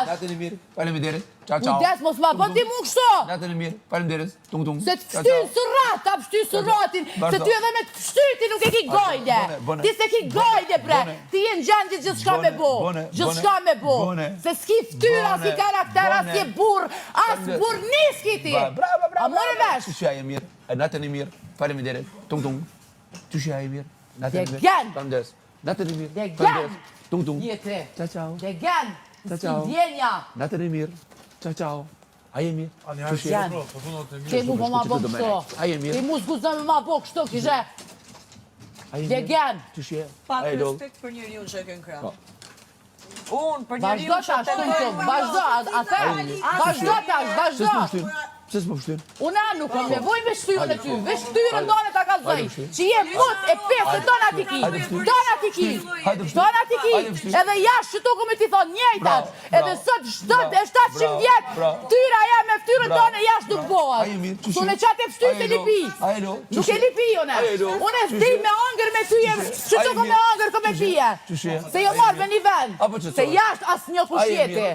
tash. Natën e mirë. Faleminderit. Ciao ciao. Kujdes mos ma bën ti mu kështu. Natën e mirë. Faleminderit. Tung tung. Se të pështyn surrat, ta pështy surratin, se ty edhe me të pështy ti nuk e ki gajle. Ti s'e ki gajle bre, ti je në gjendje gjithçka me bo, gjithçka me bo. Se s'ki ftyrë, as ki karakter, as je burrë, as burrni s'ki ti. Bravo, bravo. A more vesh? Qysh je mirë. Natën e mirë. Faleminderit. Tung tung. Qysh je mirë. Natën e mirë. Faleminderit. Natën e mirë. Degen. Tung tung. Jete. Ciao ciao. Degen. Ciao ciao. Ndjenja. Natën e mirë. Ciao ciao. A je mirë? Qysh je? Ti mu po ma bo kështu. A je mirë? Ti mu s'guxon me ma bo kështu, kishe. A je mirë? Degen. Qysh je? Pak respekt për njeriun që e ke në krah. Po. Unë, për njeriun që të bëjë. Vazhdo tash, tung, vazhdo, a the? Vazhdo tash, vazhdo. Pse s'po pështyn? Unë nuk kam nevojë me shty unë ty, veç ftyrën tone ta kallzoj, që je mut e pesë dona ti ki, dona ti ki, dona ti ki, edhe jashtë që tu me t'i thonë njëjtat, edhe sot 700 vjet, ftyra jem me ftyrën tone jashtë nuk bohet. Unë qatë e pështy s'e lipi, nuk e lipi unë, unë e s'di me angër me ty, që tu me angër kë me pije, se jo marrë me një vend, se jashtë asnjë kush jeti.